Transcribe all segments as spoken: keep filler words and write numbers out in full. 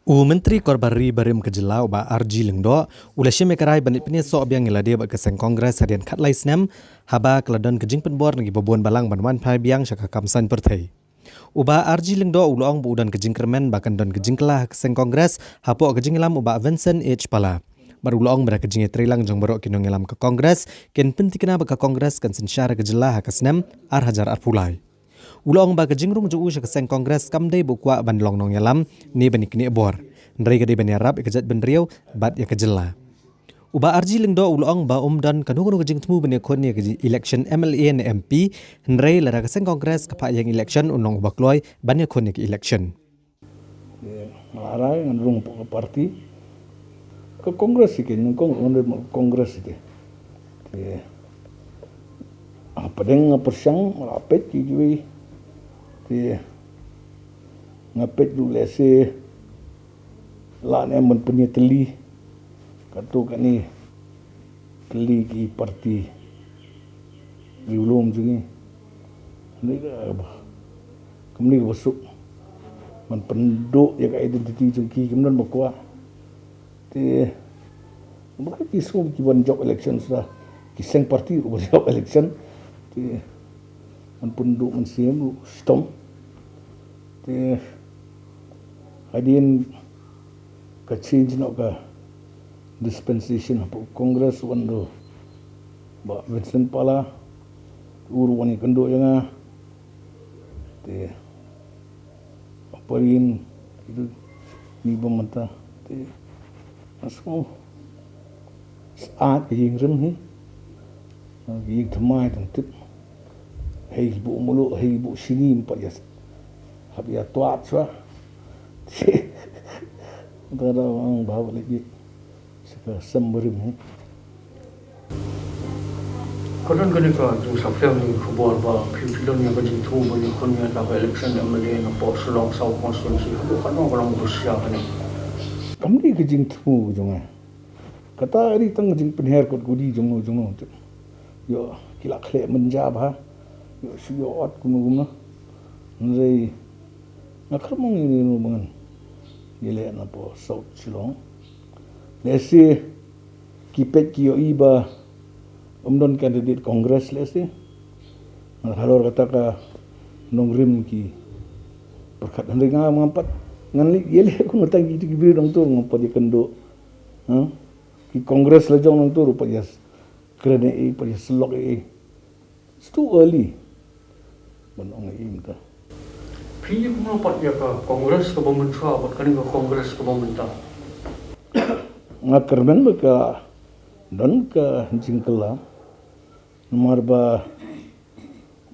U Myntri Korbar Ri barim ka jylla u Bah R G Lyngdoh u la shim ïa ka rai ban leit pynïasoh biang ïa lade bad ka seng Congress hadien khatlai snem, haba ka la don ka jingpynbor na ki babun balang ban wan phai biang sha ka kam saiñ pyrthei. U Bah R G Lyngdoh u la ong ba u don ka jingkyrmen ba kan don ka jingkylla ha ka seng Congress hapoh ka jingïalam u Bah Vincent H Pala. Bad u la ong ba da ka jingïatreilang jong baroh ki nongïalam ka Congress, kin pynthikna ba ka Congress kan synshar ïa ka jylla ha ka snem ar hajar arphew lai. U la ong ba ka jingrung jong u sha ka seng Congress kam dei ba u kwah ban long nongïalam ne ban ïaknieh bor, hynrei ka dei ban ïarap ïa ka jaitbynriew bad ïa ka jylla. U Bah R G Lyngdoh u la ong ba um don kano kano ka jingthmu ban ïakhun ïa ka election M L A ne M P, hynrei lada ka seng Congress ka phah ïeng election, un long uba kloi ban ïakhun ïa ka election. Nga la rai ngan rung hapoh ka party. Ka Congress hi ka nyngkong, ngan rung hapoh ka Congress hi te. Te hapdeng nga pyrshang, nga la peit kiwei. Te nga peit ruh lehse lah ne em ban pynïatylli katto katne, tylli ki party ri lum jong ngi. Ni ka ba, kumne ka ba suk ban pynduh ïa ka identity jong ki, kim don ba kwah. Te ba ki sum ki ban jop election sa, ki seng party ruh ban jop election. Te ban pynduh mynsiem ruh shitom. Te hadien ka change noh ka dispensation hapoh Congress, wan u Bah Vincent Pala, u ruh wan ïakynduh ïa nga. Te ha pyrthei ïa kine ba mynta te nga sngew syaid ka ïing rim hi. Ka ïing thymmai tang tip. Hei buh mluh, hei buh shini, ym pat ïa hap ïa twad shuwa. Te da ong ba hap leit sha ka sem barim hi. Ka don kane ka jingsaphriang jong ki khubor ba phi, phi don ïa ka jingthmu ban ïakhun ïa ka election M L A na poh Shillong South Constituency. Haduh katno ka long ba shisha kane? Kam dei ka jingthmu jong nga. Kata dei tang ka jingpynher kot kudi jong no jong no. Ïoh ki la khleh mynjah bha. Ïoh shu ïoh ot kumno kumno. Hynrei nga kyrmen ïa no ba ngan ïaleh na poh South Shillong. Lehse ki peit ki ïohi ba ym don candidate Congress lehse. Nga halor kata ka nongrim ki pyrkhat, hynrei nga ngam pat, ngan leit ïaleh kumno tang ki, ki briew nongtur, ngam pat ïakynduh. Ha? Ki Congress la jong nongtur, u pat ïa kren ei, pat ïa syllok ei. It's too early ban ong ei mynta. Phi ïa kumno pat ïa ka Congress kaba mynshuwa bad kane ka Congress kaba mynta? Nga kyrmen ba ka don ka jingkylla. Namar ba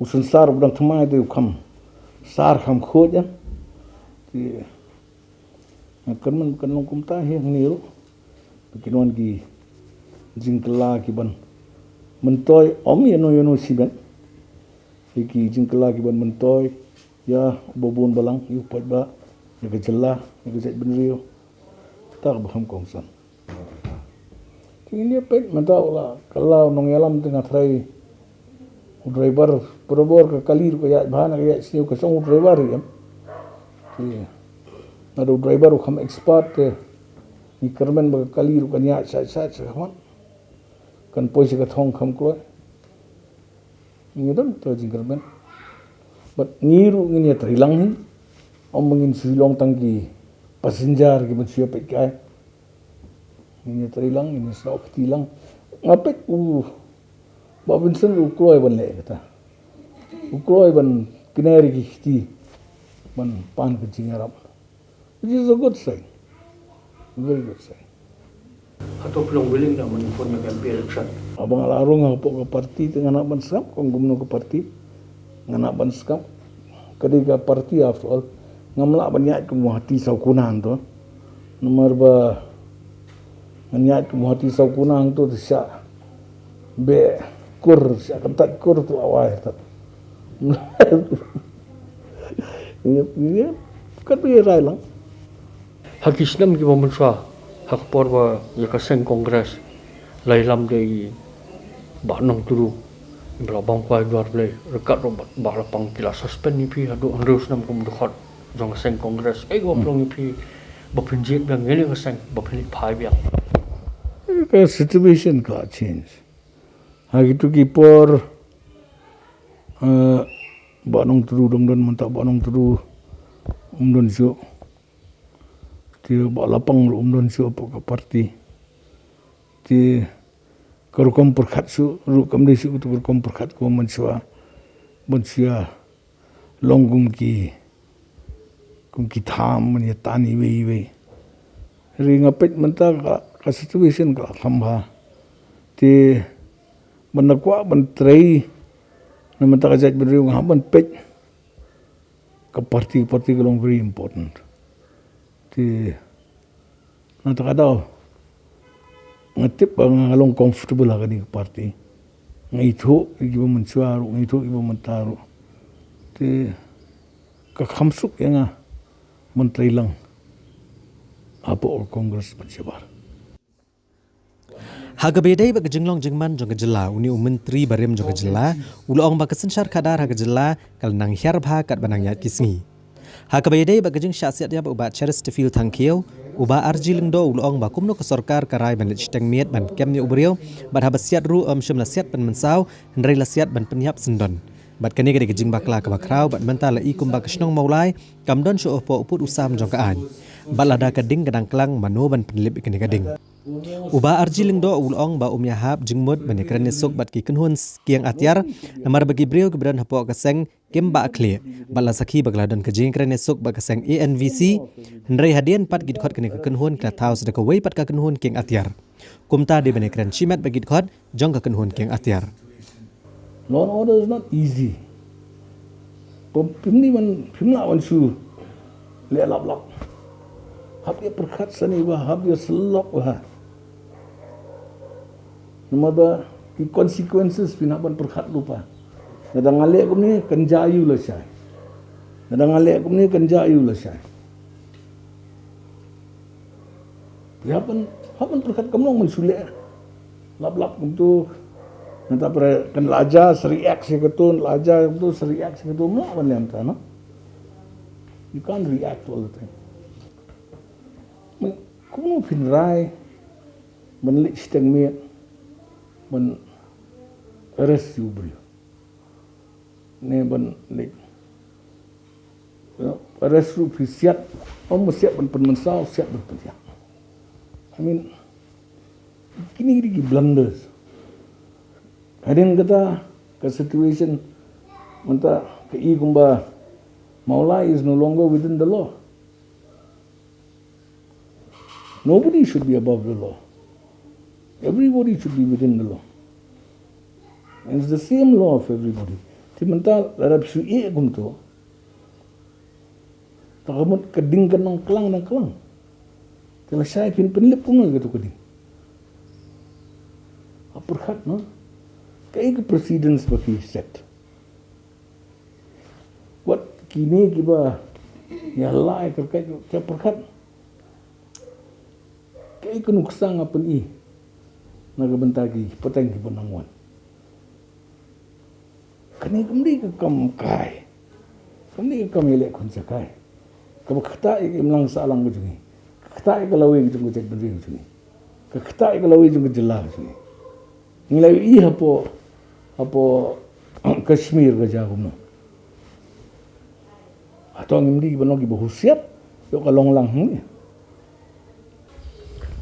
u synsar ba dang thymmai te u kham sar kham khuid, eh. Te nga kyrmen ba kan long kumta hi hangne ruh. Ba kin wan ki jingkylla ki ban myntoi, ym ïano ïano shimet. Ki jingkylla ki ban myntoi ïa uba bun balang, ïa u paidbah, ïa ka jylla, ïa ka jaitbynriew. Kata kaba kham kongsan. Te ngin ïa peit mynta u la kylla u nongïalam, te nga tharai u driver barabor ka kali ruh ka ïaid bha, na ka ïaid sniew ka shong u driver ruh, em. Te lada u driver u kham expert te ngi kyrmen ba ka kali ruh kan ïaid sait sait sha khmat. Kan poi sha ka thong kham kloi. Ngi don to jingkyrmen. Bad ngi ruh ngin ïatreilang hi. Ym ba ngin shu long tang ki passenger ki ban shu ïa peit kai. Ngin ïatreilang, ngin ïa snoh kti lang. Nga peit u Bah Vincent u kloi ban leh kata. U kloi ban kner ïa ki kti ban pan ka jingïarap. Which is a good sign. Very good sign. Hato phi long willing na ban ïakhun ïa ka M P election? Haba nga la rung hapoh ka party te nga nang ban sngap kum kumno ka party. Nga nang ban sngap. Ka dei ka party after all. Ngam lah ban ïaid kum u hati saw kuna hangto. Namar ba ngan ïaid kum u hati saw kuna hangto te shah beh kur, shah kyntait kur te la wai tat. Ïep, ïep, kat ba ïa rai lang. Ha ki snem kiba mynshuwa, ha ka por ba ïa ka seng Congress la ïalam da i Bah Nongtdu, i Bah Bangkwai Dwar Blei, ryngkat ruh Bah, Bah Lapang, ki la suspend ïa phi haduh hynriew snem kum dkhot jong ka seng Congress. Kaei kaba pynlong ïa phi ba pynjied biang ïa kane ka seng ba pynleit phai biang. Ka situation ka la change. Ha kitu ki por, eh, Bah Nongtdu um don mynta, Bah Nongtdu um don shuh. Te Bah Lapang ruh um don shuh hapoh ka party. Te ka rukom pyrkhat shuh ruh kam dei shuh katu ka rukom pyrkhat kumba mynshuwa. Mynshuwa long kum ki, kum ki tham ban ïa tan iwei iwei. Hynrei nga peit mynta ka, ka situation ka la kham bha. Te ban da kwah ban trei na mynta ka jaitbynriew nga hap ban peit ka party, party ka long very important. Te na kata ka daw nga tip ba nga long comfortable ha kane ka party. Nga ithuh ïa kiba mynshuwa ruh, nga ithuh ïa kiba mynta ruh. Te ka kham suk ïa nga ban trei lang hapoh Congress ban shabar. Ha kaba ïadei bad ka jinglong jingman jong ka jylla, une u Myntri barim jong ka jylla u la ong ba ka synshar khadar ha ka jylla ka la nang hiar bha katba nang ïaid ki sngi. Ha kaba ïadei bad ka jingshah siat ïap u Bah Cheristerfield Thangkhiew, u Bah R G Lyngdoh u la ong ba kumno ka sorkar ka rai ban leit shiteng miet ban kem ïa u briew bad haba siat ruh ym shym la siat ban mynsaw, hynrei la siat ban pynïap syndon. Bad kane ka dei ka jingbakla kaba khraw bad mynta la i kumba ka shnong Mawlai kam don shuh hapoh u pud u sam jong ka aiñ. Bad lada ka ding ka dang klang, mano ban pynlip ïa kane ka ding? U Bah R G Lyngdoh u la ong ba um ïahap jingmut ban ïakren ïasuk bad ki kynhun kieng atiar, namar ba ki briew kiba don hapoh ka seng kim bah khlieh. Bad la sakhi ba ka la don ka jingïakren ïasuk bad ka seng A N V C, hynrei hadien pat ki dkhot kane ka kynhun ki la thaw sa da kawei pat ka kynhun kieng atiar. Kumta dei ban ïakren shimet bad ki dkhot jong ka kynhun kieng atiar. Law and order is not easy. Pym, phim ni ban, phim lah ban shu leh lap lap. Hap ïa pyrkhat sani bha, hap ïa syllok bha. Namar ba ki consequences phin hap ban pyrkhat lypa. Lada nga leh kumne kan jia ïa u lashai. Lada nga leh kumne kan jia ïa u lashai. Ïa, hap ban, hap ban pyrkhat, kam long ban shu leh lap lap kumtu. Nangta pyrkhat kan la jia sa react sha katu, la jia kumtu sa react sha katu, ym lah ban leh kumta, no? You can't react all the time. Kumno phin rai ban leit shiteng miet ban arrest ïa u briew? Ne ban leit, you know, arrest ruh phi siat, ym siat ban pynmynsaw, siat ban pynïap. I mean, kine ki dei ki blunders. Hadien kata ka situation mynta ka i kumba Mawlai is no longer within the law. Nobody should be above the law. Everybody should be within the law. And it's the same law of everybody. Te mynta lada phi shu ïeh kumto, ta ka mut ka ding kan nang klang, nang klang. Te lashai phin pynlip kumno ïa kato ka ding? Hap pyrkhat, no? Kaei ka precedence ba phi set? Wat kine kiba ïa lai kyrkhu, te pyrkhat. Kaei ka nuksa nga pyni na ka bynta ki pateng kiba nang wan? Kane kam dei ka kam kai. Kam dei ka kam ïaleh khun sa kai. Kaba ktah ïa ka imlang sahlang ka jong ngi. Ka ktah ïa ka lawei ka jong ka jaitbynriew ka jong ngi. Ka ktah ïa ka lawei jong ka jylla ka jong ngi. Ngi la ïohi hapoh, hapoh Kashmir ka jia kumno. Hato ngim dei ban long kiba husiar ïa ka long lang hangne?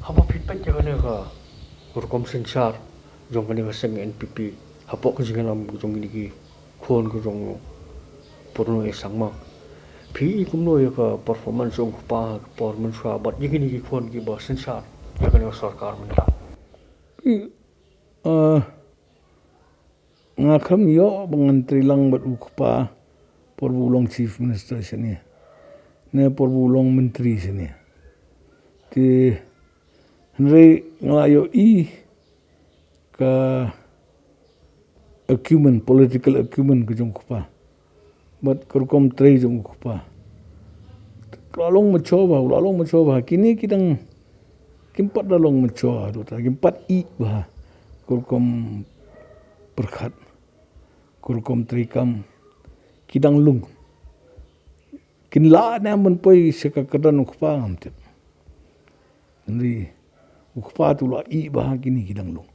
Haba phi peit ïa kane ka rukom synshar jong kane ka seng N P P hapoh ka jingïalam jong kine ki khun ka jong u Purno A Sangma, phi i kumno ïa ka performance jong u kpa ha ka por mynshuwa bad ïa kine ki khun kiba synshar ïa kane ka sorkar mynta? Phi, eh, nga khlem ïoh ba ngan trei lang bad u kpa por ba u long Chief Minister shane, ne por ba u long Myntri shane. Te hynrei nga la ïohi ka acumen, political acumen ka jong u kpa bad ka rukom trei jong u kpa. U la long mature bha, u la long mature bha. Kine ki dang kim pat da long mature haduh ta, kim pat ïeit bha ka rukom pyrkhat, ka rukom treikam. Ki dang lung. Kin lah ne em ban poi sha ka kyrdan u kpa ngam tip. Hynrei u kpa te u la ïeh bha ha kine ki dang lung.